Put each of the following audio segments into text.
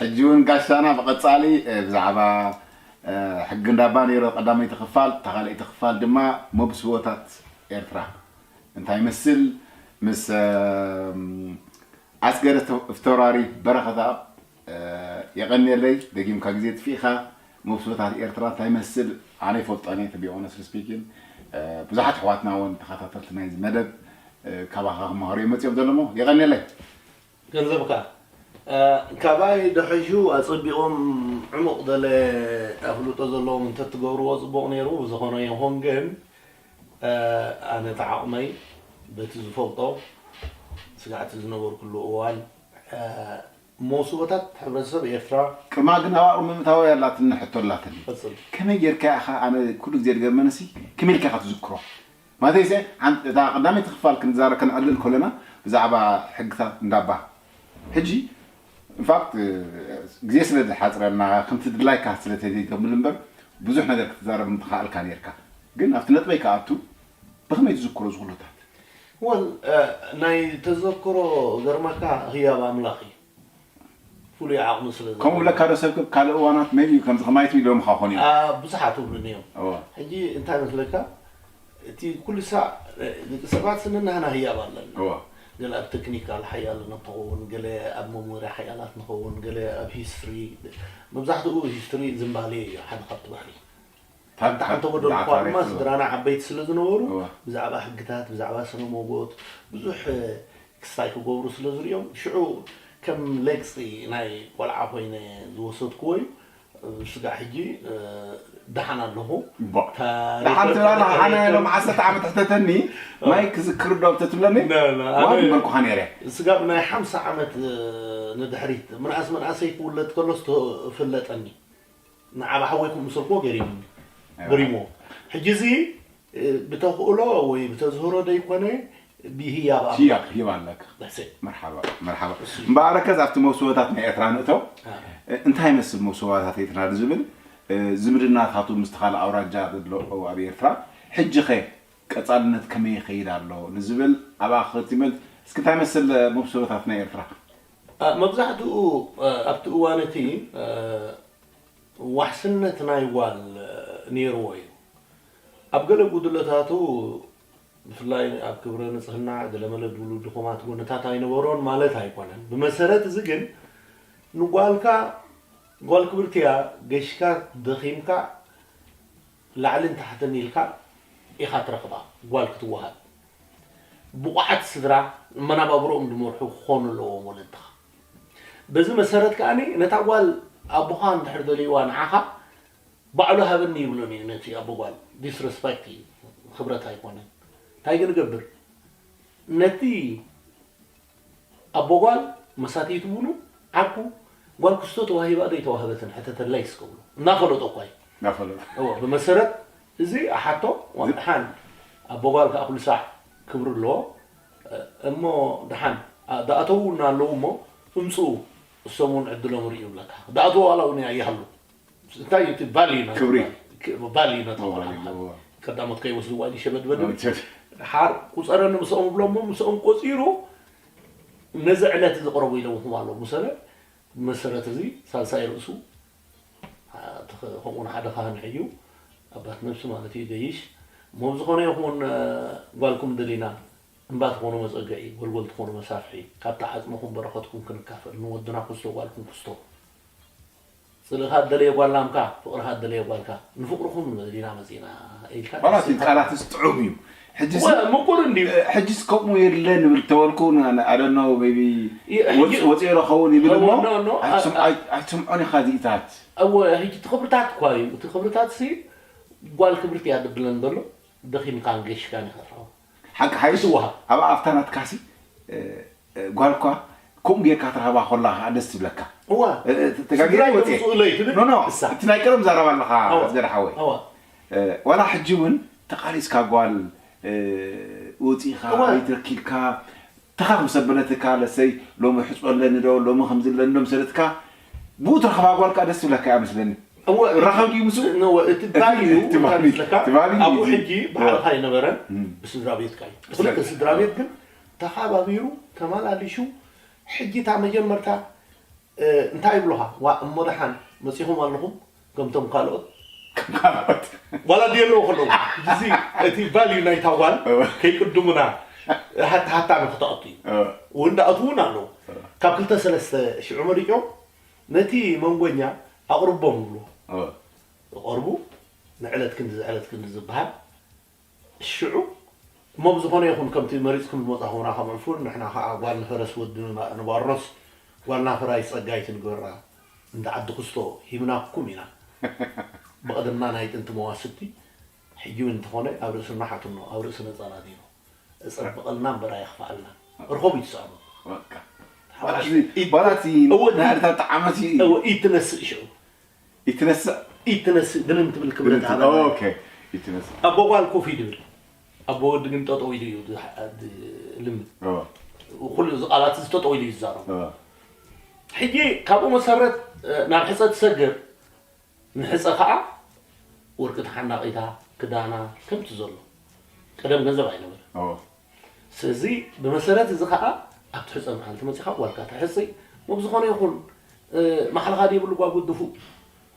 ሕጂ እውን ጋሻና ብቐጻሊ ብዛዕባ ሕጊ እንዳባ ነይሮ ቀዳመይቲ ክፋል፣ እታ ካልኣይቲ ክፋል ድማ መብስቦታት ኤርትራ እንታይ ይመስል፣ ምስ ኣስገደ ፍተውራሪ በረኸታ። የቐንየለይ፣ ደጊምካ ግዜ ጥፊእኻ። መብስቦታት ኤርትራ እንታይ ይመስል ኣነ ይፈልጦ እኔ፣ to be honest speaking። ብዙሓት ኣሕዋትና እውን ተኸታተልቲ ናይዚ መደብ ካባኻ ክመሃሩ እዮም መፂኦም ዘለሞ። የቐንየለይ። ገንዘብካ ካባይ ደሐሹ ኣጸቢቖም ዕሙቕ ገለ ኣፍልጦ ዘለዎም እንተትገብርዎ ጽቡቕ ነይሩ። ብዝኾነ ይኹን ግን ኣነ እቲ ዓቕመይ በቲ ዝፈልጦ ስጋዕቲ ዝነበርኩሉ እዋን መውስቦታት ሕብረተሰብ ኤርትራ ቅድማ ግን ኣብኡ ምእታወይ ኣላትኒ ሕቶ ኣላትኒ። ቀጽል። ከመይ ጌርካ ኢኻ ኣነ ኩሉ ግዜ ድገርመንሲ ከመይ ኢልካ ኢኻ ትዝክሮ? ማለተይሰ፣ ሓን- እታ ቀዳመይቲ ክፋል ክንዛረብ ከነዕልል ከለና ብዛዕባ ሕግታት እንዳባ። ሕጂ ኢንፋክት ግዜ ስለ ዝሓፅረና ከምቲ ድላይካ ስለ ተዘይገብር እምበር ብዙሕ ነገር ክትዛረብ ምትኽኣልካ ነርካ። ግን ኣብቲ ነጥበይ ክኣቱ ብኸመይ ትዝክሮ ዝኹሉታት? ወል ናይ ተዘክሮ ገርመካ ህያብ ኣምላኽ እዩ። ፍሉይ ዓቕሚ ስለ ዘለዎ። ከምኡ ብለካ ዶ ሰብ ካልእ እዋናት maybe ከምዚ ከማይ ትብሎም ካ ኾን እዮም። አ፣ ብዙሓት እብሉኒ እዮም። እወ። ሕጂ እንታይ መስለካ፣ እቲ ኩሉ ሳዕ ደቂ ሰባት ስንናህና ህያብ ኣለና። እወ። ገለ ኣብ ቴክኒካል ሓያል ንኸውን፣ ገለ ኣብ መሞሪ ሓያላት ንኸውን፣ ገለ ኣብ ሂስትሪ። መብዛሕትኡ ሂስትሪ ዝንባሌ እዩ ሓደ ካብቲ ባህሪ። ታሪኽ እንተ ጎደልኩዋ ድማ ስድራና ዓበይቲ ስለ ዝነበሩ ብዛዕባ ሕግታት ብዛዕባ ስነ ሞጎት ብዙሕ ክስታይ ክገብሩ ስለ ዝርእዮም ሽዑ ከም ሌግሲ ናይ ቆልዓ ኮይነ ዝወሰድክዎ እዩ። ስጋዕ ሕጂ ደሓን ኣለኹ። ደሓን ትብላ ኣለኻ። ኣነ ሎም ዓሰርተ ዓመት ሕተተኒ ማይ ክዝክር ዶ ተትብለኒ ዋን በልኩኻ ነይረ። ስጋብ ናይ ሓምሳ ዓመት ንድሕሪት ምንኣስ መንኣሰይ ክውለድ ከሎስ ተፍለጠኒ። ንዓብ ሓወይ ክምስልኮ ገሪሙኒ ገሪሞ ሕጂ እዚ ብተኽእሎ ወይ ብተዝህሮ ደይኮነ ብህያብ ሽያብ ሂብ ኣለካ። መርሓባ መርሓባ። እምበኣረከ ኣብቲ መውስቦታት ናይ ኤርትራ ንእተው። እንታይ ይመስል መውስቦታት ኤርትራ ዝብል ዝምድናታቱ ምስቲ ካልእ ኣውራጃ ዘሎ ኣብ ኤርትራ ሕጂ ኸ ቀጻልነት ከመይ ይኸይድ ኣሎ ንዝብል ኣብኣ ክኸቲመት እስኪ እንታይ መስል መውስቦታት ናይ ኤርትራ? መብዛሕትኡ ኣብቲ እዋን እቲ ዋሕስነት ናይ ጓል ነይርዎ እዩ። ኣብ ገለ ጉድለታቱ ብፍላይ ኣብ ክብረ ንጽህና ገለመለ ዝብሉ ድኹማት ጎነታት ኣይነበሮን ማለት ኣይኮነን። ብመሰረት እዚ ግን ንጓልካ ጓል ክብርቲ እያ ገሽካ ደኺምካ ላዕልን ታሕትን ኢልካ ኢኻ ትረኽባ ጓል ክትወሃብ። ብቑዓት ስድራ መናባብሮኦም ዝመርሑ ክኾኑ ኣለዎም ወለድኻ። በዚ መሰረት ከኣ ነታ ጓል ኣቦኻ እንድሕር ደልይዋ ንዓኻ ባዕሉ ሃበኒ ይብሎን እዩ ነቲ ኣቦ ጓል። ዲስረስፓክት እዩ፣ ክብረት ኣይኮነን። እንታይ ክንገብር ነቲ ኣቦ ጓል መሳትይቱ ሙሉ ዓርኩ ጓል ክስቶ ተዋሂባ ዶ ኣይተዋህበትን ሕተተላይ እስከብሎ እናፈለጦ እኳ እዩ። እናፈለጦ። እወ፣ ብመሰረት እዚ ኣሓቶ ዋን ደሓን ኣቦ ጓል ከዓ ኩሉ ሳዕ ክብሪ ኣለዎ። እሞ ደሓን ኣ- ዝኣተዉ እናኣለዉ እሞ እምፅኡ እሶም እውን ዕድሎም ርእዩ ይብለካ። ዝኣተዉ ዋላ እውን ኣይሃሉ። እንታይ እዩ እቲ ቫሊ ናቱ? ክብሪ። ክ- ቫሊ ናቱ? ቫሊ፣ እዎ። ቀዳሞት ከይወስድዋ ኢሉ ሸበድበድ ይብል። ቸ- ሓር ቁፀረኒ ምስኦም እብሎ እሞ ምስኦም ቆፂሩ ነዚ ዕለት እዚ ቅረቡ ኢሎም ይኹም ኣለዉ ሙሰለ። ብመሰረት እዚ ሳልሳይ ርእሱ ከምኡ ንሓደ ካህን ሕዩ ኣባት ነብሲ ማለት እዩ ገይሽ እሞ ብዝኾነ ይኹን ጓልኩም ደሊና እምባ ትኾኑ መፀገዒ ጎልጎል ትኾኑ መሳፍሒ ካብታ ዓፅምኹም በረኸትኩም ክንካፈል ንወድና ኩስቶ ጓልኩም ኩስቶ ጽልእኻ እደለየ ጓል ላምካ ፍቕርኻ እደለየ ጓልካ ንፍቕርኹም ኢና መጺና ኢልካ ዋላ እቲ ቃላትስ ጥዑም እዩ። ሕጂስ ወ- ምቁር እንድዩ ሕጂስ ከምኡ የለ ንብል ተበልኩ ኣደኖ ቢ ይ- ሕጂ- ወፂኦ ዶ ኸውን ይብል እሞ ኖ- ኖ- ኣይትስምዖን ኢኻ እዚኢታት እወ ሕጂ እቲ ክብርታት እኳ እዩ እቲ ክብርታት ሲ ጓል ክብርቲ እያ ድብለን ዘሎ ደኺምካን ገሽካን ኢኻ ትረኽቦ ሓቂ ሓይሽ ክትወሃብ ኣብ ኣፍታ ናትካሲ እ፣ እ፣ ጓል እኳ ከምኡ ጌርካ ትረኽባ ኮላ ከዓ ደስ ትብለካ እዋ እ፣ እ፣ ተጋጊረ ስድራይ ወፅኤ ከምፅኡለይ ትብል ኖ ኖ እሳ እቲ ናይ ቀደም ዛረባ ኣለኻ እዋ ዘርሓወይ እዋ እ፣ ዋላ ሕጂ እውን ተቃሊስካ ጓል እ፣ ወፂእኻ እዋ። ቤት ረኪብካ ተኻኽ ምስ ኣበለትካ ለሰይ ሎሚ ሕፅቦ ኣለኒ ዶ ሎሚ ከምዚ ኣለኒ ዶ ምስ በለትካ ብኡ ትረኽባ ጓል ከዓ ደስ ትብለካ እያ መስለኒ እወ ራኸብ ድዩ ምስኡ? እወ፣ እቲ ቫልዩ እቲ እንታይ ቫልዩ- ይመስለካ? እቲ ቫልዩ ኣብኡ እዩ። ሕጂ ባዕልኻ ኣይነበረን፣ እም። ብስድራ ቤትካ እዩ። እቲ ክልተ ስድራ ቤት ግን ተኻባቢሩ፣ ተመላሊሹ፣ ሕጂ እታ መጀመርታ እ፣ እንታይ ይብሉኻ? ዋ፣ እሞ ደሓን መጺኹም ኣለኹም፣ ከምቶም ካልኦት። ካልኦት። ዋላ ድየለዎ ከለዉ፣ እዚ እቲ ቫልዩ ናይታ ጓል እወ። ከይቅድሙና፣ ሃታ-፣ ሃታሚ ክተኣቱ እዩ። እወ። እውን ዳኣቱ እውን ኣለዉ። እወ። ካብ ክልተ ሰለስተ ሽዑ መሪጾም፣ ነቲ መንጎኛ ኣቕርቦም ይብሉ። እወ። ይቐርቡ፣ ንዕለት ክንዲ፣ ዝዕለት ክንዲ ዝበሃል። ሽዑ፣ እሞ ብዝኾነ ይኹን፣ ከምቲ መሪጽኩም ዝመጻኹምና ከም ዕፉን፣ ንሕና ኸኣ ጓል ንፈረስ ወዲ ንባ-፣ ንባሮስ፣ ጓል ናፈራይ ጸጋይት ንግበራ፣ እንዳ ዓዲ ክስቶ ሂብናኩም ኢና። ብቐደምና ናይ ጥንቲ መዋስብቲ፣ ሕጂ እውን እንተኾነ ኣብ ርእስና ሓትኖ፣ ኣብ ርእስና ጻላዲኖ። እጸብቐልና እምበር ኣየኽፍኣልና። ርኸቡ ይትስዕሙ። በቃ። ሓባሽ ባላቲ፣ ኢት-፣ ባላቲ እወ፣ ናይ ኣርታ ጣዕመቲ እወ፣ ኢትነስእ ሽዑ። ኢትነስእ? ኢትነስእ፣ ድንን ትብል ክብረት ድንን ትብል። ኣበና። ኦኬ። ኢትነስእ። ኣቦ ጓል ኮፍ እዩ ድብል። ኣቦ ወዲ ግን ጠጠው ኢሉ እዩ ድ-፣ ድ-፣ ልምድ። ኦ። ኩሉ እዚ ቃላት እዚ ጠጠው ኢሉ እዩ ዝዛረቡ። ኦ። ሕጂ ካብኡ መሰረት፣ እ፣ ናብ ሕጸ ትሰግር። ንሕጸ ኸኣ ወርቂ ተሓናቒታ፣ ክዳና ከምቲ ዘሎ። ቀደም ገንዘብ ኣይነበረ። ኦ። ስለዚ ብመሰረት እዚ ኸኣ ኣብቲ ሕጸ መዓልቲ መጺኻ ጓልካ ተሕጽ። እሞ ብዝኾነ ይኹን፣ እ፣ ማሕለኻ ዘይብሉ ጓጉድ ድፉእ።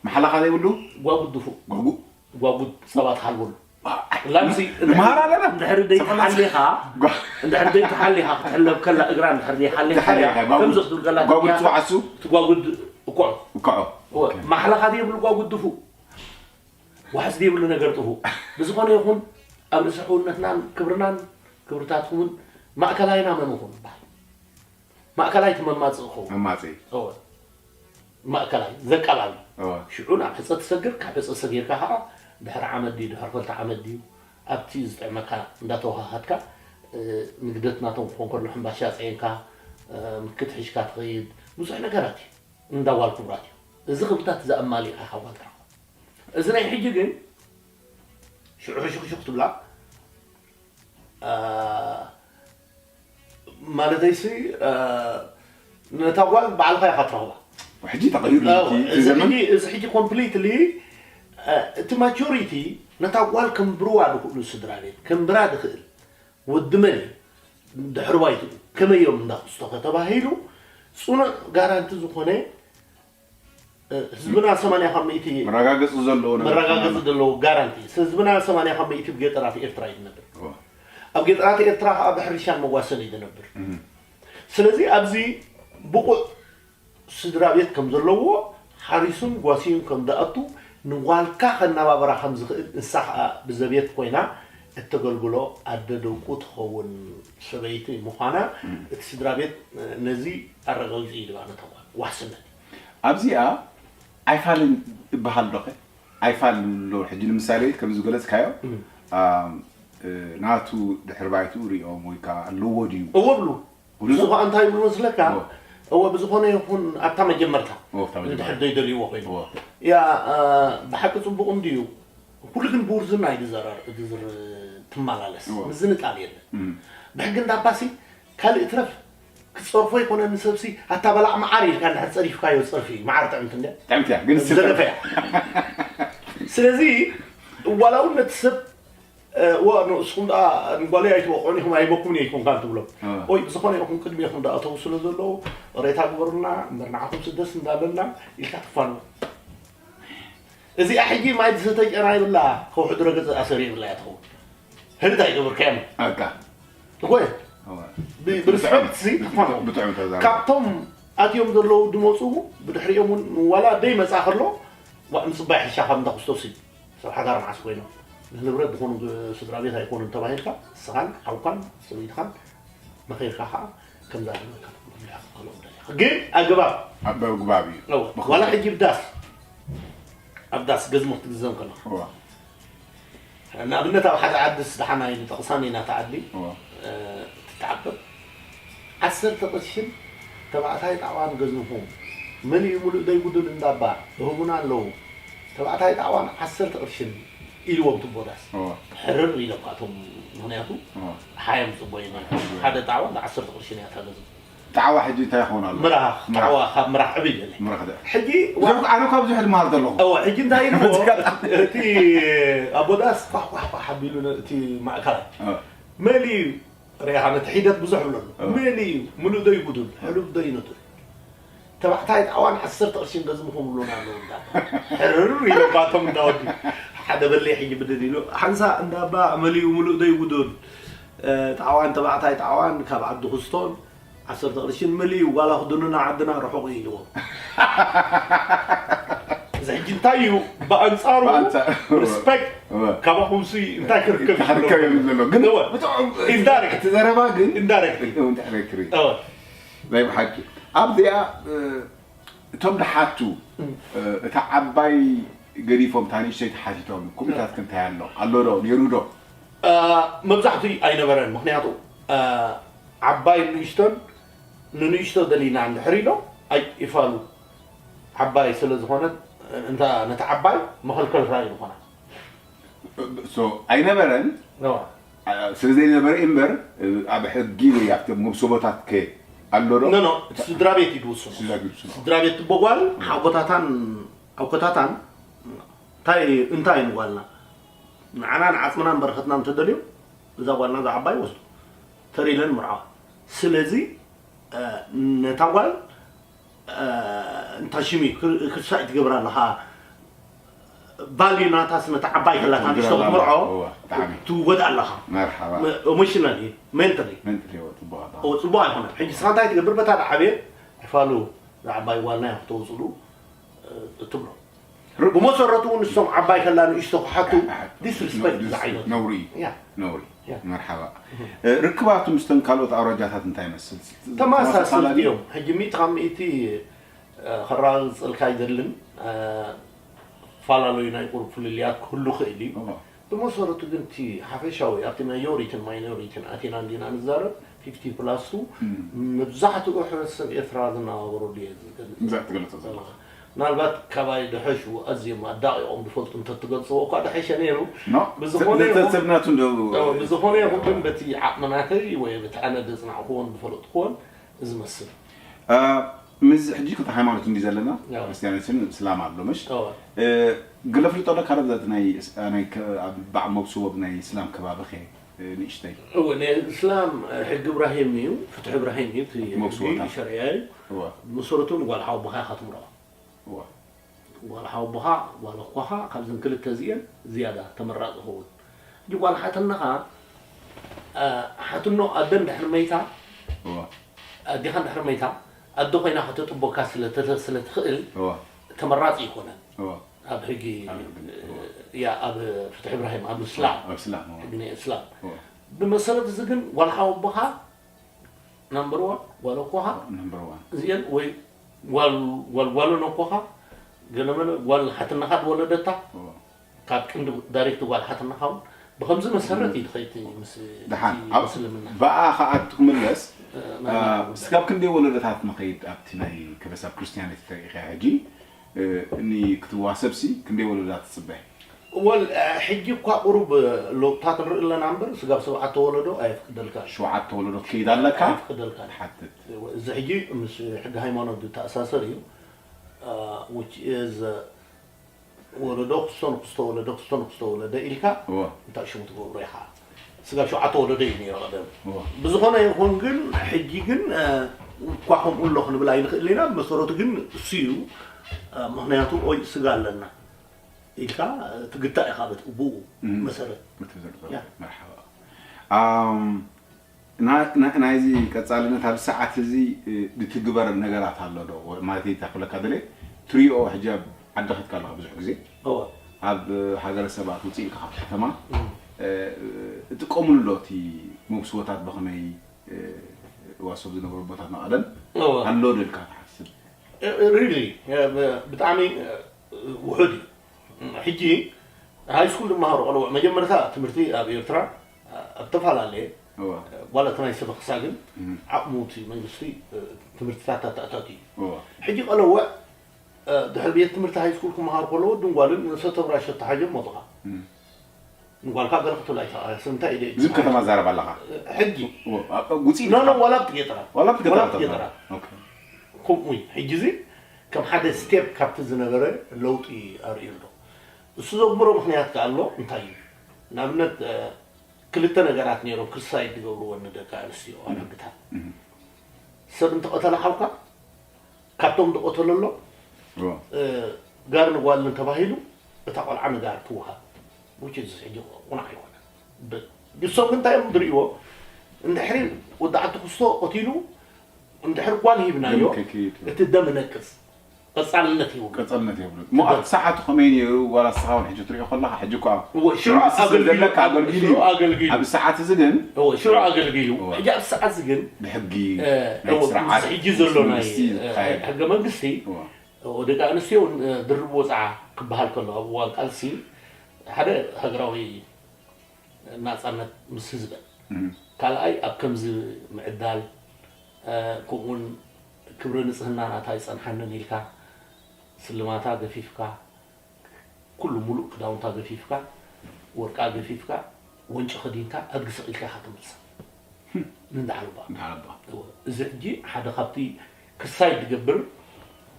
ማሕለኻ ዘይብሉ? ጓጉድ ድፉእ። ጓጉ? ጓጉድ ጸባ ትሓልበሉ። ላምሲ ንመሃር ኣለና። እንድሕሪ ደይተሓሊኻ፣ ጓ- እንድሕሪ ደይተሓሊኻ ክትሕለብ ከላ እግራ እንድሕሪ ደይሓሊኻ፣ ተሓሊኻ፣ ጓጉድ፣ ከምዚ ክትብል ከላ ጓጉድ ተኪያኻ፣ ጽዋዕሱ? እቲ ጓጉድ እኮ። እኮ። እወ፣ ኦኬ። ማሕለኻ ዘይብሉ ጓጉድ ድፉእ። ዋሕስ ዘይብሉ ነገር ጥፉእ። ብዝኾነ ይኹን ኣብ ርእሲ ሕውነትናን ክብርናን ክብርታትኩምን ማእከላይና መን ይኹን ይበሃል። ማእከላይ እቲ መማጽእ ክኸውን። መማጽኢ። እወ። ማእከላይ፣ ዘቀባቢ። እወ። ሽዑ ናብ ሕጸ ትሰግር፣ ካብ ሕጸ ሰጊርካ ኸኣ ድሕሪ ዓመት ድዩ፣ ድሕሪ ክልተ ዓመት ድዩ፣ ኣብቲ ዝጥዕመካ እንዳተወሃሃድካ፣ እ፣ ንግደት ናቶም ክኾን ከሎ ሕምባሻ ጸዒንካ፣ እ፣ ምክት ሒዝካ ትኸይድ። ብዙሕ ነገራት እዩ። እንዳ ጓል ክቡራት እዩ። እዚ ክብርታት እዚ ኣማሊእካ ኢኻ ጓል ትረኽቦ። እዚ ናይ ሕጂ ግን ሽዑ ሕሹኽሹኽ ትብላ፣ እ፣ ማለተይሲ፣ እ፣ ነታ ጓል ባዕልኻ ኢኻ ትረኽባ። ሕጂ ተቐይሩ እዩ እቲ፣ እቲ እዚ ዘመን። ሕጂ፣ እዚ ሕጂ ኮምፕሊትሊ፣ እ፣ እቲ ማቹሪቲ ነታ ጓል ከንብርዋ ዝኽእሉ ስድራ ቤት፣ ከንብራ ዝኽእል ወዲ መን እዩ? ድሕሪ ባይትኡ ከመይ እዮም እንዳ ክስቶ ከተባሂሉ፣ ጽኑዕ ጋራንቲ ዝኾነ፣ እ፣ ህዝብና ሰማንያ ካብ ሚእቲ መረጋገጺ ዘለዎ ነገር መረጋገጺ ተማም። ዘለዎ ጋራንቲ። ህዝብና ሰማንያ ካብ ሚእቲ ኣብ ገጠራት ኤርትራ እዩ ዝነብር። እወ። ኣብ ገጠራት ኤርትራ ኸኣ ብሕርሻን መጓሰን እዩ ዝነብር። እህ። ስለዚ ኣብዚ ብቑዕ ስድራ ቤት ከም ዘለዎ፣ ሓሪሱን ጓስዩን ከም ዝኣቱ፣ ንጓልካ ከነባብራ ከም ዝኽእል፣ ንሳ ኸኣ ብዘቤት ኮይና እተገልግሎ ኣደ ደቁ ትኸውን ሰበይቲ ምዃና፣ እም። እቲ ስድራ ቤት ነዚ ኣረጋጊጹ እዩ ዝብኣ ነታ ጓል። ዋሕስነት። ኣብዚኣ ኣይፋልን እበሃል ዶ ኸ? ኣይፋልን ኣሎ። ሕጂ ንምሳሌ፣ ከም ዝገለጽካዮ፣ እም። ኣም፣ እ፣ ናቱ ድሕሪ ባይትኡ ሪኦም ወይ ከኣ ኣለዎ ድዩ? እዎ ብሉ። ብሉ? ንሱ ኸኣ እንታይ ይብሉ መስለካ? እዎ። እዎ፣ ብዝኾነ ይኹን ኣብታ መጀመርታ፣ እዎ፣ ኣብታ መጀመርታ። እንድሕር ዘይደልይዎ ኮይኑ። እዎ። ያ፣ እ፣ ብሓቂ ጽቡቕ እንድዩ። ኩሉ ግን ብውርዝና እዩ ዝዘራር-፣ ዝዝር-፣ ትመላለስ። እዎ። ምዝንጣል የለን። እም። ብሕጊ እንዳባሲ ካልእ ትረፍ ክትጸርፎ ይኮነኒ ሰብሲ ኣታ በላዕ መዓር ኢልካ እንድሕር ጸሪፍካዮ ጸርፊ እዩ። መዓር ጥዕምቲ እንድያ። ጥዕምቲ እያ፣ ግን ዝደገፈ እያ። ስለዚ ዋላ እውን ነቲ ሰብ፣ እ፣ ዋ፣ ንስኹም ደኣ ንጓለይ ኣይትወቕዑን ኢኹም፣ ኣይበኩምን እየ ኢኹም ካን ትብሎም። እ። ኦይ፣ ብዝኾነ ይኹን ቅድሜኹም ደኣ እተው ስለ ዘለዉ፣ ቕሬታ ግበሩልና፣ እምበር ንዓኹም ስደስ እንዳበልና ኢልካ ትፋንዎ። እዚኣ ሕጂ ማይ ዝሰተ ጨና ይብላ፣ ከውሒ ድረገጽ ኣሰር ይብላ እያ ትኸውን። ህልታ ይገብር ከየም። ኣካ። እኮ እየ። እዋ። ብ-፣ ብርትዖም። ብርትዖም ሲ፣ ብትዕ-፣ ትፋንዎ። ብትዕም ተዛረቡ። ካብቶም ኣትዮም ዘለዉ ድመጹ፣ ብድሕሪኦም እውን ዋላ ደይ መጻ ከሎ፣ ዋ-፣ ምጽባይ ሕሻ ካብ እንዳ ክርስቶስ እዩ። ሰብ ሓዳር መዓስ ኮይኖም? ንንብረት ዝኾኑ ግ-፣ ስድራ ቤት ኣይኮኑን ተባሂልካ፣ ንስኻን ሓውካን ሰበይትኻን መኺርካ ኸዓ ከምዛ ዝበልካ ትብሎም ኢኻ ክትከልኦም ደሊኻ። ግን ኣገባብ ኣብ ኣግባብ እዩ። እወ። ብኸምኡ ዋላ ሕጂ ብዳስ፣ ኣብ ዳስ ገዝሞ ክትግዘም ከለኻ። እወ። ንኣብነት ኣብ ሓደ ዓድስ ደሓና ኢሉ ጠቕሳኒ ናታ ዓዲ፣ እወ። እ፣ ትተዓበብ። ዓሰርተ ቅርሽን ተባዕታይ ጣዕዋን ገዝምኹም። መሊኡ ሙሉእ ደይ ጉዱል እንዳባ እህቡና ኣለዉ። ተባዕታይ ጣዕዋን ዓሰርተ ቅርሽን ኢልዎም ትቦ ዳስ። እወ። ሕርር ኢሎም ኣቶም፣ ምኽንያቱ እወ። ሓዮም ጽቡቕ እዩ። ሓደ ጣዕዋን ዓሰርተ ቅርሽን እያ እታ ገዝም። ጣዕዋ ሕጂ እንታይ ይኸውን ኣሎ? ምራኽ፣ ምራኽ። ጣዕዋ ካብ ምራኽ ዕብይ ይበለ። ምራኽ ደ-፣ ሕጂ ብዙሕ፣ ኣነ ካብ ብዙሕ ድመሃር ዘለኹ። እወ፣ ሕጂ እንታይ ኢልዎ? እቲ ኣቦ ዳስ ኳሕ፣ ኳሕ፣ ኳሕ ኣቢሉ ነ-፣ እቲ ማእከላይ። እወ። መሊኡ ርኢኻ ነቲ ሒደት ብዙሕ ይብሎ ኣሎ። እወ። መሊኡ ምሉእ ዶ ይጉዱል፣ ሕሉፍ ዶ ይነቱር? ተባዕታይ ጣዕዋን ዓሰርተ ቅርሺ እንገዝምኹም ብሉና ኣለዉ። እንዳ ሕርር ኢሎ ባቶም እንዳወዲ ሓደ በለይ ሕጂ ብድድ ኢሉ ሓንሳ እንዳባ መሊኡ ምሉእ ዶ ይጉዱን ጣዕዋን ተባዕታይ ጣዕዋን ካብ ዓዲ ክስቶን ዓሰርተ ቅርሽን ምልዩ ዋላ ክድኑና ዓድና ርሑቕ እዩ ኢልዎ። እዚ ሕጂ እንታይ እዩ ብኣንጻሩ ብኣንጻሩ። ሪስፔክት እወ። ካባኹምሲ እንታይ ክርከብ እዩ ክርከብ እዩ ዘሎ ግን እወ። ብጣዕሚ ኢንዳይሬክት እቲ ዘረባ ግን ኢንዳይሬክት እውን ዳይሬክት እዩ እወ። ናይ ብሓቂ ኣብዚኣ እ፣ እቶም ድሓቱ እ፣ እታ ዓባይ ገዲፎም እታ ንእሽተይ ተሓቲቶም ኩምታት ክንታይ ኣሎ ኣሎ ዶ ነይሩ ዶ አ፣ መብዛሕትኡ ኣይነበረን ምክንያቱ አ፣ ዓባይ ንእሽቶን ንንእሽቶ ደሊና እንድሕር ኢሎም ኣይ ይፋሉ ዓባይ ስለ ዝኾነት እንታ ነቲ ዓባይ መኸልከል ራእዩ ዝኾና So ኣይነበረን ነዋ አ፣ ስለ ዘይነበረ እምበር እ፣ ኣብ ሕጊ ወይ ኣብቶም መብሰቦታት ከ ኣሎ ዶ ኖ ኖ እቲ ስድራ ቤት እዩ ዝውስኑ ስድራ ቤት ዝውስኑ። ስድራ ቤት ትቦ ጓል ሓጎታታን ኣኮታታን እንታይ እንታይ ንጓልና ንዓና ንዓፅምናን በረኸትናን እንተደልዮም እዛ ጓልና እዛ ዓባይ ወስዱ ተሪለን ምርዓዋ ስለዚ እ፣ ነታ ጓል እ፣ እንታይ ሽም እዩ ክር- ክርሳይ ትገብራ ኣለኻ ቫልዩ ናታስ ነታ ዓባይ ከላታ ንሽቶ ክትምርዖ እዋ፣ ብጣዕሚ። ትወድ ኣለኻ መርሓባ ኢሞሽናሊ ሜንታሊ መንጥልዎ ጽቡቕ ኣባ ኦ ጽቡቕ ኣይኮነን ሕጂ ስኻ እንታይ ትገብር በታ ዓብየ ይፋሉ ንዓባይ ጓልና እዮም ክተውፅሉ እ፣ እትብሎ ብመሰረቱ ንሶም ዓባይ ከላ ንእሽቶ ክሓቱ ዲስሪስፔክት ዝዓይነቱ ነውሪ እዩ ያ ነውሪ ያ። መርሓባ እ፣ ርክባቱ ምስተን ካልኦት ኣውራጃታት እንታይ ይመስል ተመሳሰልቲ እዮም ሕጂ ሚእቲ ካብ ሚእቲ እ፣ ከራግፅልካ ኣይደልን እ፣ ፈላለዩ ናይ ቁሩብ ፍልልያት ክህሉ ክእል እዩ እዋ። ብመሰረቱ ግን እቲ ሓፈሻዊ ኣብቲ ማዮሪትን ማይኖሪትን ኣቲና እንዲና ንዛረብ ፊፍቲ ፕላስ ቱ መብዛሕትኡ ሕብረተሰብ ኤርትራ ዝነባበሮ ድየ ዝገልጽ ብዛዕ ትገልጾ ዘለኻ ምናልባት ካባይ ድሐሹ ኣዝዮም ኣዳቂቖም ዝፈልጡ እንተትገልፅዎ እኳ ድሐሸ ነይሩ ኖ ብዝኾነ ይኹን- ሰብናቱ እንደ እ፣ ብዝኾነ ይኹን ግን በቲ ዓቕምናተይ ወይ በቲ ኣነ ዘፅናዕክዎን ዝፈለጥክዎን ዝመስል እ፣ ምስ ሕጂ ክልተ ሃይማኖት እንዲ ዘለና ያው። ክርስትያኖትን እስላም ኣሎ ምሽ እወ። እ፣ ገለ ፍልጦ ኣለካ ረብዛት ናይ እስ- ናይ ከ- ኣብ ባዕ መብስቦ ናይ እስላም ከባቢ ኸ እ፣ ንእሽተይ እወ ናይ እስላም እ፣ ሕጊ እብራሂም እዩ ፍትሒ እብራሂም እዩ እቲ መብስቦታት። ሕጊ ሸሪያ እዩ እወ መሰረቱ ንጓል ሓወቦኻ ኢኻ ትምርዖ እወ ጓል ሓወቦኻ ጓል ኣኮኻ ካብዘን ክልተ እዚአን ዝያዳ ተመራፂ ይኸውን ሕጂ ጓል ሓትነኻ እ፣ ሓትኖ ኣደ እንድሕር መይታ እወ ኣዴኻ እንድሕር መይታ ኣደ ኮይና ከተጥቦካ ስለ ተተ- ስለ ትኽእል እወ ተመራፂ ይኮነን እወ ኣብ ሕጊ ኣብ ሕጊ፣ እወ። ያ ኣብ ፍትሒ እብራሂም ኣብ እስላም ኣብ እስላም እወ ሕጊ ናይ እስላም እወ ብመሰረት እዚ ግን ጓል ሓወቦኻ ናምበር ዋን ጓል ኣኮኻ ነምበር ዋን እዚአን ወይ ጓል ጓል ጓልን ኣኮኻ ገለመለ ጓል ሓትነኻ ዝወለደታ እወ ካብ ቅንዲ ዳይሬክት ጓል ሓትነኻ እውን ብከምዚ መሰረት እዩ ትኸይቲ ምስ ደሓን እቲ ኣብ ምስልምና ብኣ ከዓ ክትምለስ እ፣ እ፣ ስጋብ ክንደይ ወለዶታት ንኸይድ ኣብቲ ናይ ከበሳብ ክርስትያኒቲ ተሪኢኻ ሕጂ እ፣ እኒ ክትዋሰብሲ ክንደይ ወለዶታት ትፅበ ወል ሕጂ እኳ ቁሩብ ለውጥታት ንርኢ ኣለና እምበር ስጋብ ሰብዓተ ወለዶ ኣየፍቅደልካ ሸውዓተ ወለዶ ትከይድ ኣለካ ኣይፍቅደልካ ሓትት እዚ ሕጂ ምስ ሕጊ ሃይማኖት ዝተኣሳሰር እዩ which is ወለዶ ክስቶ ንክስቶ ወለዶ ክስቶ ንክስቶ ወለደ ኢልካ እወ እንታይ ሽሙ ትገብሮ ኢኻ ስጋብ ሸውዓተ ወለዶ እዩ ነይሩ ቀደም እወ ብዝኾነ ይኹን ግን ሕጂ ግን እኳ ከምኡ ኣሎ ክንብል ኣይንኽእል ኢና ብመሰረቱ ግን እሱ እዩ ምክንያቱ ኦይ ስጋ ኣለና ኢልካ ትግታእ ኢኻ ብኡ መሰረት መርሓባ ናይዚ ቀፃልነት ኣብዚ ሰዓት እዚ ዝትግበር ነገራት ኣሎ ዶ ማለት እታ ክብለካ ደለ ትሪኦ ሕጂ ኣብ ዓዲ ከትካ ኣለካ ብዙሕ ግዜ ኣብ ሃገረ ሰባት ውፅእ ኢልካ ካብቲ ከተማ እጥቀምሉ ዶ እቲ መብስቦታት ብኸመይ ዋሶብ ዝነበሩ ቦታት ናቐደም ኣሎ ዶ ኢልካ ትሓስብ ሪሊ ብጣዕሚ ውሑድ እዩ ሕጂ ሃይ ስኩል ዝመሃሩ ቆልዑ መጀመርታ ትምህርቲ ኣብ ኤርትራ ኣብ ተፈላለየ ዋላ እቲ ናይ ሰበክሳ ግን ዓቕሙ እቲ መንግስቲ ትምህርትታት ኣተኣታቱ እዩ ሕጂ ቀለወ ድሕሪ ቤት ትምህርቲ ሃይ ስኩል ክመሃሩ ከለዎ ድንጓልን ንሰተብራሸ ተሓጀም መጡኻ ንጓልካ ገለ ክትብል ኣይተኻእለስ እንታይ ኢለ እዩ ዝብ ከተማ ዛረብ ኣለኻ ሕጂ ውፅኢ ኖ ኖ ዋላ ብትጌጥራ ዋላ ብትጌጥራ ከምኡ እዩ ሕጂ እዚ ከም ሓደ ስቴፕ ካብቲ ዝነበረ ለውጢ ኣርእዩ ኣሎ እሱ ዘግብሮ ምክንያት ከ ኣሎ እንታይ እዩ ንኣብነት ክልተ ነገራት ነይሮም ክርሳይ ዝገብርዎ ንደቂ ኣንስትዮ ኣረግታት ሰብ እንተቐተለ ሓውካ ካብቶም ዝቐተለሎም ጋር ንጓልን ተባሂሉ እታ ቆልዓ ንጋር ትወሃብ። Which is ሕጂ ቁኑዕ ኣይኮነ። ንሶም ግን እንታይ እዮም ዝርእይዎ? እንድሕሪ ወዲ ዓዲ ክስቶ ቀቲሉ እንድሕሪ ጓል ሂብናዮ እቲ ደም ነቅጽ ቀጻልነት ይብሉ። ቀጻልነት ይብሉ። ሞኣት ሰዓቱ ከመይ ነይሩ ዋላ ስኻ እውን ሕጂ ትሪኦ ከለኻ ሕጂ እኳ ሽዑ ኣገልጊሉ ኣብ ሰዓት እዚ ግን ሽዑ ኣገልጊሉ ሕጂ ኣብ ሰዓት እዚ ግን ናይ ስርዓት ሕጂ ዘሎ ናይ ሕገ መንግስቲ ደቂ ኣንስትዮ ድርብ ወፅዓ ክበሃል ከሎ ኣብ እዋን ቃልሲ ሓደ ሃገራዊ ናፃነት ምስ ህዝበን ካልኣይ ኣብ ከምዚ ምዕዳል ከምኡውን ክብሪ ንፅህና ናታ ይፀንሓንን ኢልካ ስልማታ ገፊፍካ ኩሉ ሙሉእ ክዳውንታ ገፊፍካ ወርቃ ገፊፍካ ወንጪ ከዲንካ ኣድጊ ሰቒልካ ኢኻ ትምልሳ ንንዳዓልባ እዚ ሕጂ ሓደ ካብቲ ክሳይ ዝገብር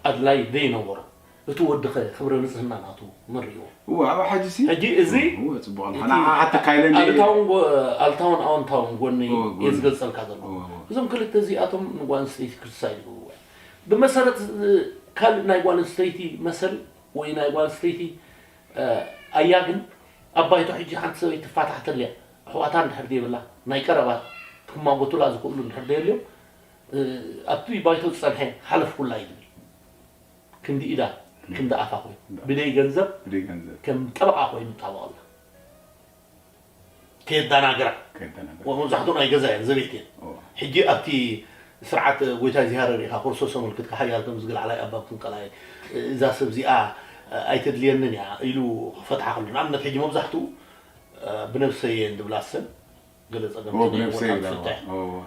ኣድላይ ዘይነበሮ እቲ ወዲ ኸ ክብረ ንጽህና ናቱ መሪዎ እወ ኣብ ሕጂ ሲ ሕጂ እዚ እወ ጽቡቕ ኣልካ ንዓ ኣተካይለኒ ኣልታውን ጎ- ኣልታውን ኣወንታውን ጎኒ እወ፣ ጎኒ። እየ ዝገልጸልካ ዘሎ እወ፣ እወ። እዞም ክልተ እዚኣቶም ንጓል ኣንስተይቲ ክርሳ ይገብርዎ እዮም ብመሰረት እ፣ ካልእ ናይ ጓል ኣንስተይቲ መሰል ወይ ናይ ጓል ኣንስተይቲ እ፣ ኣያ ግን ኣብ ባይቶ ሕጂ ሓንቲ ሰበይቲ ትፋታሕ ተልያ ኣሕዋታ እንድሕር ዘይብላ ናይ ቀረባ ክማጎቱላ ዝኽእሉ እንድሕር ዘይልዮም እ፣ ኣብቲ ባይቶ ዝጸንሐ ሓለፍኩላ እዩ ዝብል ክንዲ ኢዳ ክንዲ ኣፋ ኮይኑ ብደይ ገንዘብ ብደይ ገንዘብ ከም ጠበቓ ኮይኑ ይጣበቐላ ከየዳናግራ ከይተናገር መብዛሕትኡ ናይ ገዛ እየን ዘቤት እየን ሕጂ ኣብቲ ስርዓት ጎይታ እግዚኣብሔር ኢኻ ክርስቶስ ኣመልክትካ ሓያል ከም ዝግል ዓላይ ኣባብ ክንቀላይ እዛ ሰብ እዚኣ ኣይተድልየንን እያ ኢሉ ክፈትሓ ከሎ ንኣብነት ሕጂ መብዛሕትኡ ብነብሰይ እየን ዝብላ ሰን ገለ ጸገም ኦ፣ ብነብሰይ ይብላ። ትፍትሕ ኦ፣ ኦ።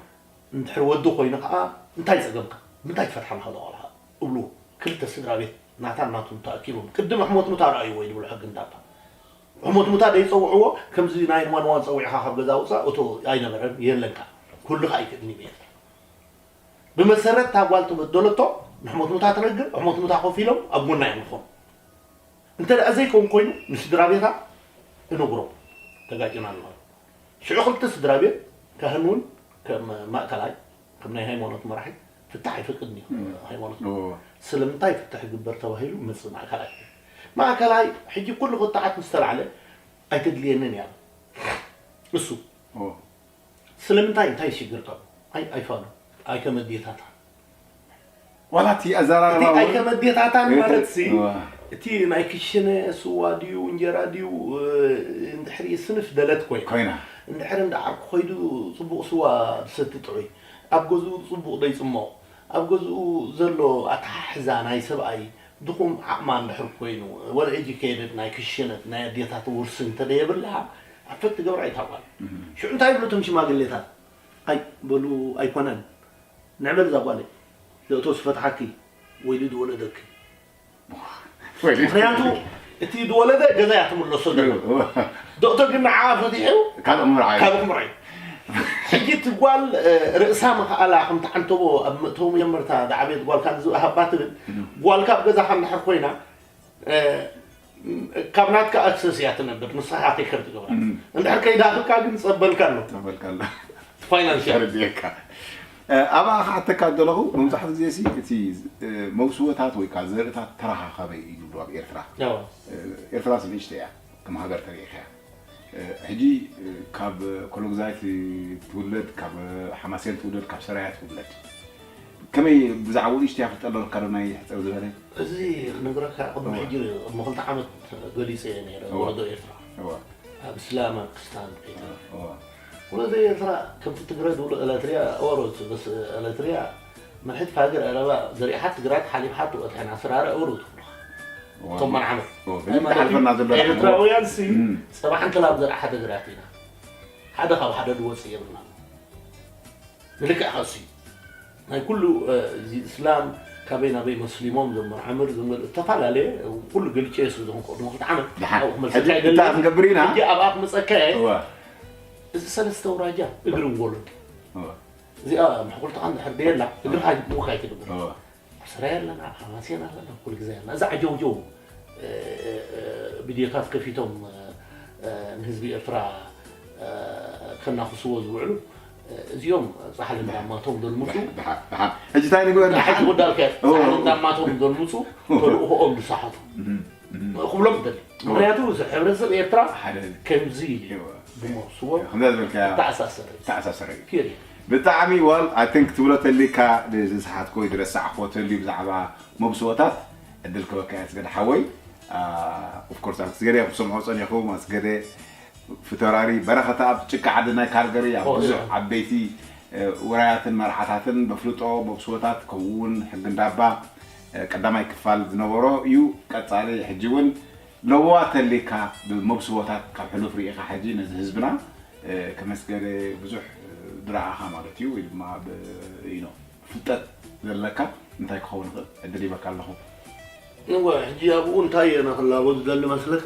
እንድሕር ወዲ ኮይኑ ከዓ እንታይ ጸገምካ ምንታይ ትፈትሓ ንኻ ቆልዓ እብሉ ክልተ ስድራ ቤት ናታን ናቱን ተኣኪቦም ቅድሚ ሕሞት ሙታ ረኣይዎ ይድብሉ ሕጊ እንዳባ ሕሞት ሙታ ደይጸውዕዎ ከምዚ ናይ ዋን ዋን ጸዊዕኻ ካብ ገዛ ውፃእ እቶ ኣይነበረን የለንካ ኩልኻ ኣይክእልን እዩ ብኤርትራ ብመሰረት እታ ጓል ተበደለቶ ንሕሞት ሙታ ትነግር ሕሞት ሙታ ኮፍ ኢሎም ኣብ ጎና እዮም ዝኾኑ እንተ ደኣ ዘይከውን ኮይኑ ንስድራ ቤታ እነግሮም ተጋጭና ኣሎ ሽዑ ክልተ ስድራ ቤት ካህን እውን ከም ማእከላይ ከም ናይ ሃይማኖት መራሒ ፍታሕ ኣይፈቅድን እዩ ሃይማኖት ስለምንታይ ፍትሕ ይግበር ተባሂሉ መጽእ ማእከላይ ማእከላይ ሕጂ ኩሉ ክትዓት ምስ ተላዕለ ኣይተድልየንን እያ እሱ ስለምንታይ እንታይ ሽግር ካብ ኣይ ኣይፋሉ ኣይከመ ዴታታ ዋላ እቲ ኣዘራርባ እውን ኣይከመ ዴታታን ማለት ሲ እቲ ናይ ክሽነ ስዋ ድዩ እንጀራ ድዩ እንድሕሪ ስንፍ ደለት ኮይኑ ኮይና እንድሕሪ እንዳ ዓርኩ ኮይዱ ፅቡቕ ስዋ ዝሰቲ ጥዑይ ኣብ ገዝኡ ፅቡቕ ደይፅሞ ኣብ ገዝኡ ዘሎ ኣተሓሕዛ ናይ ሰብኣይ ድኹም ዓቕማ እንድሕር ኮይኑ ወላ ኤጁኬትድ ናይ ክሽነት ናይ ኣዴታት ውርሲ እንተደየብላ ኣፈት ትገብራ ኣይታጓል ሽዑ እንታይ ይብሉ እቶም ሽማግሌታት ኣይ በሉ ኣይኮነን ንዕበል እዛ ጓለይ ዘእቶ ዝፈትሓኪ ወይሊ ዝወለደኪ ምክንያቱ እቲ ዝወለደ ገዛ እያ ትምለሶ ዘሎ ዶክተር ግን ንዓ ፈቲሑ ካልእ ምርዓይ ካልእ ምርዓይ ሕጂ እቲ ጓል ርእሳ መኽኣላ ከም ተዓንተቦ ኣብ መእተዊ መጀመርታ ዝዓበየት ጓል ካብ ዝሃባ ትብል ጓል ካብ ገዛ ካብ ንድሕር ኮይና ካብ ናትካ ኣክሰስ እያ ትነብር ንስኻ ቴከር ትገብራ እንድሕር ከይዳኽልካ ግን ጸበልካ ኣሎ ጸበልካ ኣሎ ፋይናንሽል ተረዲእካ ኣብኣ ክሓተካ ዘለኹ መብዛሕትኡ ግዜ ሲ እቲ መውስቦታት ወይ ከዓ ዘርእታት ተረኻኸበ እዩ ዝብሉ ኣብ ኤርትራ ኤርትራ ሲ ንእሽተ እያ ከም ሃገር ተሪኢኻ ሕጂ ካብ ኮሎግዛይት ትውለድ ካብ ሓማሴን ትውለድ ካብ ሰራያ ትውለድ ከመይ ብዛዕባኡ ንእሽተይ ኣፍልጠሎ ኣለካ ዶ ናይ ሕፅር ዝበለ እዚ ክነግረካ ቅድሚ ሕጂ ቅድሚ ክልተ ዓመት ገሊፀ እየ ነረ ወለዶ ኤርትራ ኣብ እስላም ኣብ ክስታን ወለዶ ኤርትራ ከምቲ ትግረ ዝብሉ ኤለትሪያ ኦሮት በስ ኤለትሪያ ምርሕት ፋግር ዕረባ ዘሪሓት ትግራት ሓሊብሓት ወጥሐና ስራረ ኦሮት ትብሉ እቶም መርዓመት ኤርትራውያን ሲ ፀባሕ እንተላብ ዘርዓ ሓደ ግራት ኢና ሓደ ካብ ሓደ ዝወፅእ የብልና ንልክዕ ከሲ ናይ ኩሉ እዚ እስላም ካበይ ናበይ መስሊሞም ዘመርዓምር ዘመር እተፈላለየ ኩሉ ገልጨ ስለ ዝኾንኩ ቅድሚ ክልተ ዓመት ኣብኡ ክመልሰካ ይደሊ ሕጂ ኣብኣ ክመፀካ እየ እዚ ሰለስተ ውራጃ እግርን ጎሎን እዚኣ ምሕኩልትኻ እንድሕር ደየላ እግርኻ ምውካይ ትግብር ኣብ ሰራይ ኣለና ኣብ ሓማሴን ኣለና ኩሉ ግዜ ኣለና እዚ ዓጀውጀው ቪድዮታት ከፊቶም ንህዝቢ ኤርትራ ከናኽስዎ ዝውዕሉ እዚኦም ጻሕሊ እንዳማቶም ዘልምጹ። ደሓን፣ ደሓን። ሕጂ እንታይ ንግበር? ሕጂ ጉዳልካ ጻሕሊ እንዳማቶም ዘልምጹ ተልእኾኦም ዝሰሓቱ ክብሎም ደሊ። ምክንያቱ እዚ ሕብረተሰብ ኤርትራ ከምዚ ኢሉ ብመክስዎ ተኣሳሰረ። ተኣሳሰረ እዩ። ብጣዕሚ ዋል ኣይ ቲንክ ትብሎ ተሊካ ዝሰሓትኮ ወይ ዝረሳዕኮ ተልዩ ብዛዕባ መብስቦታት ዕድል ክበካ እያ ስገደ ሓወይ። ኦፍኮርስ ኣስገደ ክሰምዖ ጸኒኹም ኣስገደ ፍተራሪ በረኸታ ኣብ ጭቃ ዓዲ ናይ ካልገሪ ኣብ ብዙሕ ዓበይቲ ውራያትን መርዓታትን በፍልጦ መብስቦታት ከምኡውን ሕጊ እንዳባ ቀዳማይ ክፋል ዝነበሮ እዩ። ቀጻሊ ሕጂ እውን ለበዋ ተሊካ ብመብስቦታት ካብ ሕሉፍ ርኢኻ ሕጂ ነዚ ህዝብና ከመስገደ ብዙሕ ድረኣኻ ማለት እዩ ወይ ድማ ፍልጠት ዘለካ እንታይ ክኸውን ይኽእል ዕድል ይበካ ኣለኹ። እወ ሕጂ ኣብኡ እንታይ እየ ንክላወ ዝደሊ መስለካ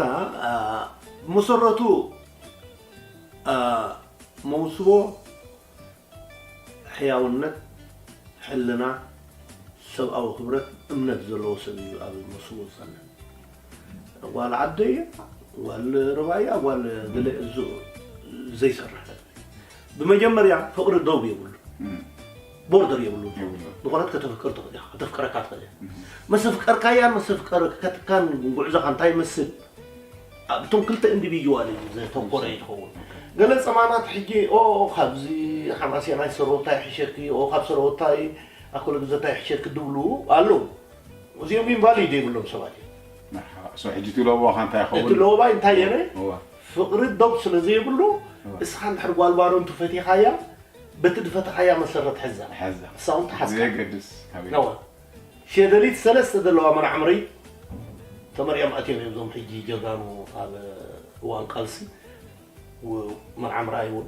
ብመሰረቱ መውስቦ ሕያውነት ሕልና ሰብኣዊ ክብረት እምነት ዘለዎ ሰብ እዩ ኣብ መውስቦ ዝጸንሕ ጓል ዓደይ ጓል ረባያ ጓል ገለ እዙ ዘይሰርሕ ሰብ ብመጀመርያ ፍቕሪ ደው የብሉ ቦርደር የብሉ ዝኾነት ከተፍቅር ትኽእል ኢኻ ከተፍቅረካ ትኽእል እያ መሰፍቀርካያን መሰፍቀርካን ጉዕዞኻ እንታይ ይመስል ኣብቶም ክልተ ኢንዲቪጁዋል እዩ ዘተኮረ ይኸውን ገለ ፀማማት ሕጂ ኦ ካብዚ ሓማስያ ናይ ሰሮታ ይሕሸኪ ኦ ካብ ሰሮታ ኣኮለ ግዘታ ይሕሸኪ ድብሉ ኣለዉ እዚኦም ኢንቫሊድ የብሎም ሰባት እዮም ሕጂ እቲ ለቦኻ እንታይ ይኸውን እቲ ለቦባይ እንታይ የነ ፍቕሪ ዶብ ስለ ዘይብሉ እስኻ እንድሕር ጓል ባሮንቱ ፈቲኻያ በቲ ዝፈተኻያ መሰረት ሕዛ ሕዛ እሳ እውን ትሓስካ ዘየገድስ ካበይ ሸደሊት ሰለስተ ዘለዋ መርዓምረይ ተመሪዖም ኣትዮም እዮም እዞም ሕጂ ጀጋኑ ኣብ እዋን ቃልሲ መርዓምራይ እውን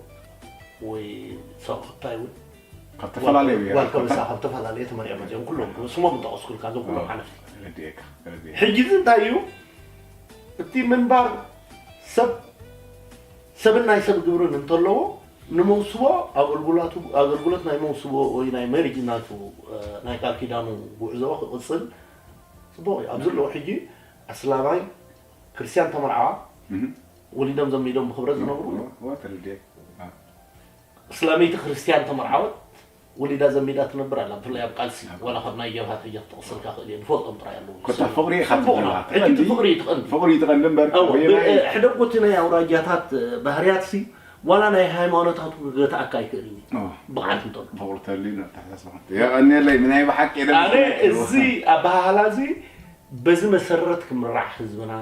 ወይ ሰብክታይ እውን ካብ ተፈላለዩ ጓል ከበሳ ካብ ተፈላለየ ተመሪዖም ኣትዮም ኩሎም ስሞም እንጠቐስኩልካ እዞም ኩሎም ሓለፍቲ ረድኤካ ረድኤ ሕጂ እዚ እንታይ እዩ እቲ ምንባር ሰብ ሰብን ናይ ሰብ ግብርን እንተለዎ ንመውስቦ ኣገልግሎት ናይ መውስቦ ወይ ናይ መሪጅ ናቱ ናይ ቃል ኪዳኑ ጉዕዞ ክቕፅል ፅቡቕ እዩ ኣብዚ ኣለዎ ሕጂ ኣስላማይ ክርስቲያን ተመርዓዋ ወሊዶም ዘሚዶም ብክብረት ዝነብሩ እስላመይቲ ክርስቲያን ተመርዓወት ወሊዳ ዘሚዳ ትነብር ኣላ ብፍላይ ኣብ ቃልሲ ዋላ ካብ ናይ ጀብሃ ተጀ ክትቕስልካ ክእል እየ ንፈልጦም ጥራይ ኣለዉ ኮታ ፍቕሪ ኢኻ ትደላ ሕጂ ፍቕሪ ትቐንዲ ፍቕሪ ትቐንዲ እምበር ሕደጎቲ ናይ ኣውራጃታት ባህርያትሲ ዋላ ናይ ሃይማኖታት ክገትኣካ ኣይክእል እዩ ብቕዓት እንተሎ ፍቕሪ ተልዩ ተሓሳስባ የቐንየለይ ናይ ብሓቂ ኣነ እዚ ኣበሃህላ እዚ በዚ መሰረት ክምራሕ ህዝብና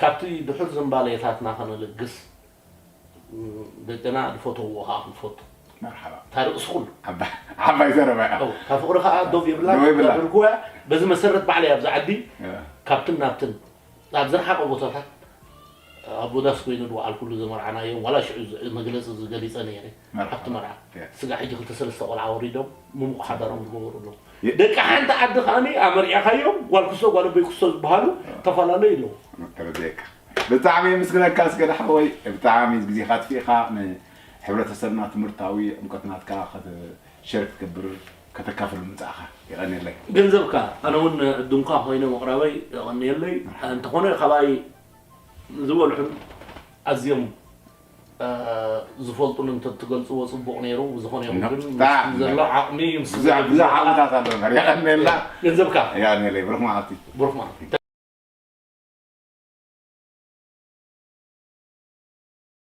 ካብቲ ድሑር ዝንባሌታትና ከነልግስ ደቅና ዝፈተውዎ ከዓ ክንፈቱ መርሓባ እታ ርእሲ ኩሉ ዓባይ ዘረባ እያ ካብ ፍቕሪ ከዓ ዶብ የብላ ርኩያ በዚ መሰረት ባዕለይ ኣብዚ ዓዲ ካብትን ናብትን ኣብ ዝረሓቐ ቦታታት ኣብ ዳስ ኮይኑ ዝወዓልኩሉ ዘመርዓናዮ ዋላ ሽዑ መግለፂ ዝገሊፀ ነይረ ኣብቲ መርዓ ስጋ ሕጂ ክልተ ሰለስተ ቆልዓ ወሪዶም ምሙቕ ሓዳሮም ዝገበሩ ኣለዉ ደቂ ሓንቲ ዓዲ ከዓኒ ኣመርዒኻዮም ጓል ክስቶ ጓል ኣቦይ ክስቶ ዝበሃሉ ተፈላለዩ ኣለዉ ተረድኤካ ብጣዕሚ ምስግነካ እስከ ዳሓወይ ብጣዕሚ ግዜኻ ኣጥፊእኻ ንሕብረተሰብና ትምህርታዊ ዕምቀት ናትካ ሸር ክትገብር ከተካፍል ምምፃእኻ የቐንየለይ ገንዘብካ ኣነ እውን ድንኳ ኮይነ ምቕራበይ የቐንየለይ እንተኾነ ካባይ ዝበልሑን ኣዝዮም ዝፈልጡን እንተትገልፅዎ ፅቡቕ ነይሩ ብዝኾነ ይኹን ግን ዘሎ ዓቕሚ ምስ ብዙሕ ብዙሕ ዓቕምታት ኣሎ እምበር የቐንየልና ገንዘብካ የቐንየለይ ብሩኽ መዓልቲ ብሩኽ መዓልቲ